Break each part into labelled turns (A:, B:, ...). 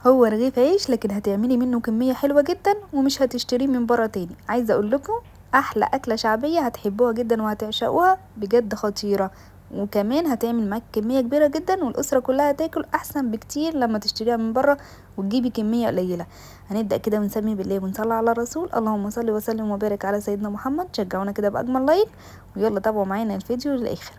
A: هو رغيف عيش لكن هتعملي منه كمية حلوة جدا ومش هتشتريه من بره تاني. عايزة اقول لكم احلى اكلة شعبية هتحبوها جدا وهتعشقوها بجد، خطيرة، وكمان هتعمل معاك كمية كبيرة جدا والأسرة كلها هتاكل، احسن بكتير لما تشتريها من بره وتجيبي كمية قليلة. هنبدأ كده ونسمي بالله ونصلي على الرسول، اللهم صل وسلم وبارك على سيدنا محمد. شجعونا كده بأجمل لايك، ويلا تابعوا معانا الفيديو للآخر.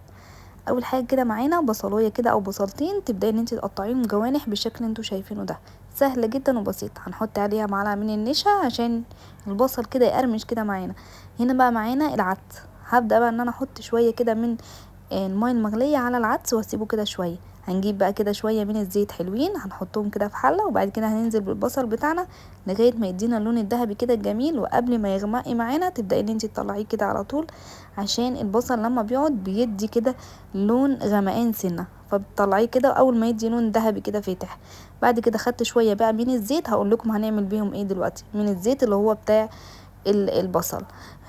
A: اول حاجة كده معانا بصلايه كده او بصلتين، تبداي ان انت تقطعيهم جوانح بالشكل اللي انتوا شايفينه ده، سهل جدا وبسيط. هنحط عليها معلقه من النشا عشان البصل كده يقرمش كده معانا. هنا بقى معانا العدس، هبدا بقى ان انا احط شوية كده من المية المغليه على العدس واسيبه كده شوية. هنجيب بقى كده شوية من الزيت حلوين، هنحطهم كده في حله، وبعد كده هننزل بالبصل بتاعنا لغاية ما يدينا اللون الذهبي كده الجميل. وقبل ما يغمق معانا تبداي ان انت تطلعيه كده على طول، عشان البصل لما بيقعد بيدي كده لون غمقان سنة، فبتطلعيه كده اول ما يدي لون ذهبي كده فاتح. بعد كده خدت شوية بقى من الزيت، هقول لكم هنعمل بيهم ايه دلوقتي، من الزيت اللي هو بتاع البصل.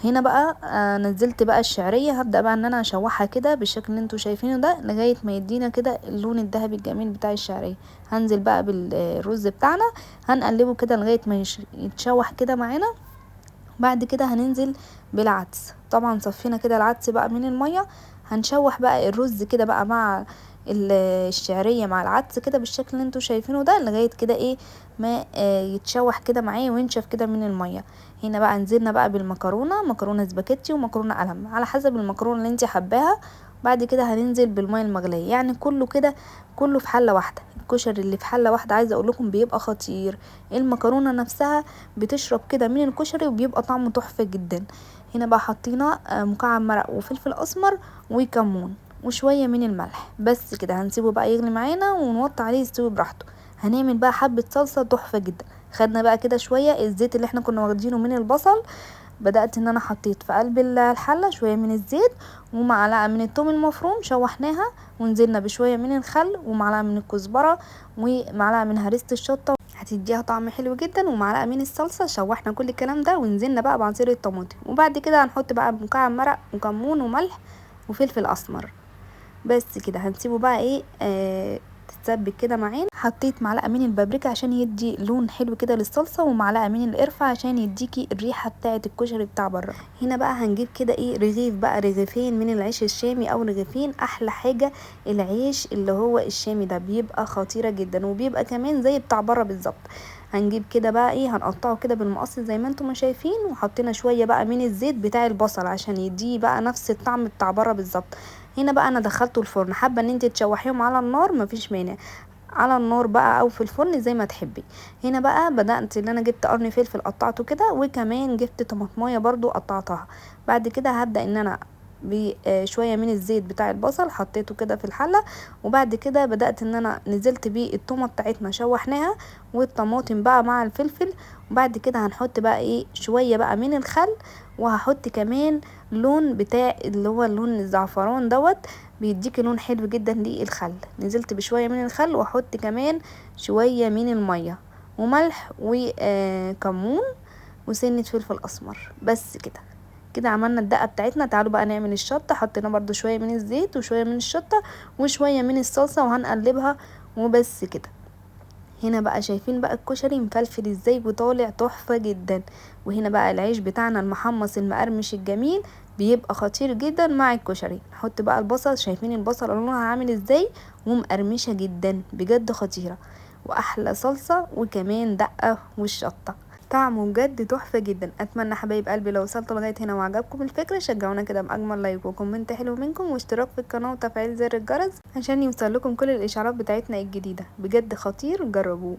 A: هنا بقى نزلت بقى الشعرية، هبدا بقى ان انا اشوحها كده بالشكل اللي انتوا شايفينه ده لغاية ما يدينا كده اللون الذهبي الجميل بتاع الشعرية. هنزل بقى بالرز بتاعنا، هنقلبه كده لغاية ما يتشوح كده معانا. بعد كده هننزل بالعدس، طبعا صفينا كده العدس بقى من المية، هنشوح بقى الرز كده بقى مع الشعرية مع العدس كده بالشكل اللي انتوا شايفينه ده لغاية كده ايه ما يتشوح كده معايا وينشف كده من المية. هنا بقى نزلنا بقى بالمكرونه، مكرونه سباكيتي ومكرونه قلم على حسب المكرونه اللي انت حباها. بعد كده هننزل بالمية المغليه، يعني كله كده كله في حله واحدة. الكشري اللي في حله واحدة عايزه اقول لكم بيبقى خطير، المكرونه نفسها بتشرب كده من الكشري وبيبقى طعمه تحفة جدا. هنا بقى حطينا مكعب مرق وفلفل اسمر وكمون وشوية من الملح، بس كده. هنسيبه بقى يغلي معانا ونوطي عليه يستوي براحته. هنعمل بقى حبه صلصه تحفة جدا. خدنا بقى كده شوية الزيت اللي احنا كنا واخدينه من البصل، بدات ان انا حطيت في قلب الحلة شوية من الزيت ومعلقة من الثوم المفروم، شوحناها ونزلنا بشوية من الخل ومعلقة من الكزبره ومعلقة من هريسه الشطه، هتديها طعم حلو جدا، ومعلقة من الصلصه. شوحنا كل الكلام ده ونزلنا بقى بعصير الطماطم، وبعد كده هنحط بقى مكعب مرق وكمون وملح وفلفل اسمر، بس كده. هنسيبه بقى ايه تتسبك كده معانا. حطيت معلقه من البابريكا عشان يدي لون حلو كده للصلصه، ومعلقة من القرفه عشان يديكي الريحة بتاعه الكشري بتاع بره. هنا بقى هنجيب كده ايه رغيف بقى، رغيفين من العيش الشامي او رغيفين. احلى حاجة العيش اللي هو الشامي ده بيبقى خطيرة جدا، وبيبقى كمان زي بتاع بره بالظبط. هنجيب كده بقى ايه، هنقطعه كده بالمقص زي ما انتم ما شايفين، وحطينا شوية بقى من الزيت بتاع البصل عشان يديه بقى نفس الطعم بتاع بره بالظبط. هنا بقى انا دخلته الفرن، حابة ان انت تشوحيهم على النار مفيش مانع، على النار بقى او في الفرن زي ما تحبي. هنا بقى بدات ان انا جبت قرن فلفل قطعته كده، وكمان جبت طماطمايه برضو قطعتها. بعد كده هبدا ان انا بشوية من الزيت بتاع البصل حطيته كده في الحلة، وبعد كده بدات ان انا نزلت بيه التومه بتاعتنا شوحناها والطماطم بقى مع الفلفل. وبعد كده هنحط بقى ايه شوية بقى من الخل، وهحط كمان لون بتاع اللي هو اللون الزعفران دوت، بيديكي لون حلو جدا للخل. نزلت بشوية من الخل، واحط كمان شوية من المية وملح وكمون وسنة فلفل اسمر، بس كده. كده عملنا الدقة بتاعتنا. تعالوا بقى نعمل الشطه. حطينا برضو شوية من الزيت وشوية من الشطه وشوية من الصلصه وهنقلبها وبس كده. هنا بقى شايفين بقى الكشري مفلفل ازاي وطالع تحفة جدا. وهنا بقى العيش بتاعنا المحمص المقرمش الجميل بيبقى خطير جدا مع الكشري. نحط بقى البصل، شايفين البصل لونها عامل ازاي ومقرمشه جدا بجد خطيرة، واحلى صلصه وكمان دقه والشطه، طعمه بجد تحفة جدا. اتمنى حبايب قلبي لو وصلتوا لغاية هنا وعجبكم الفكرة شجعونا كده باجمل like و comment حلو منكم، واشتراك في القناة وتفعيل زر الجرس عشان يوصل لكم كل الاشعارات بتاعتنا الجديدة. بجد خطير، جربوه.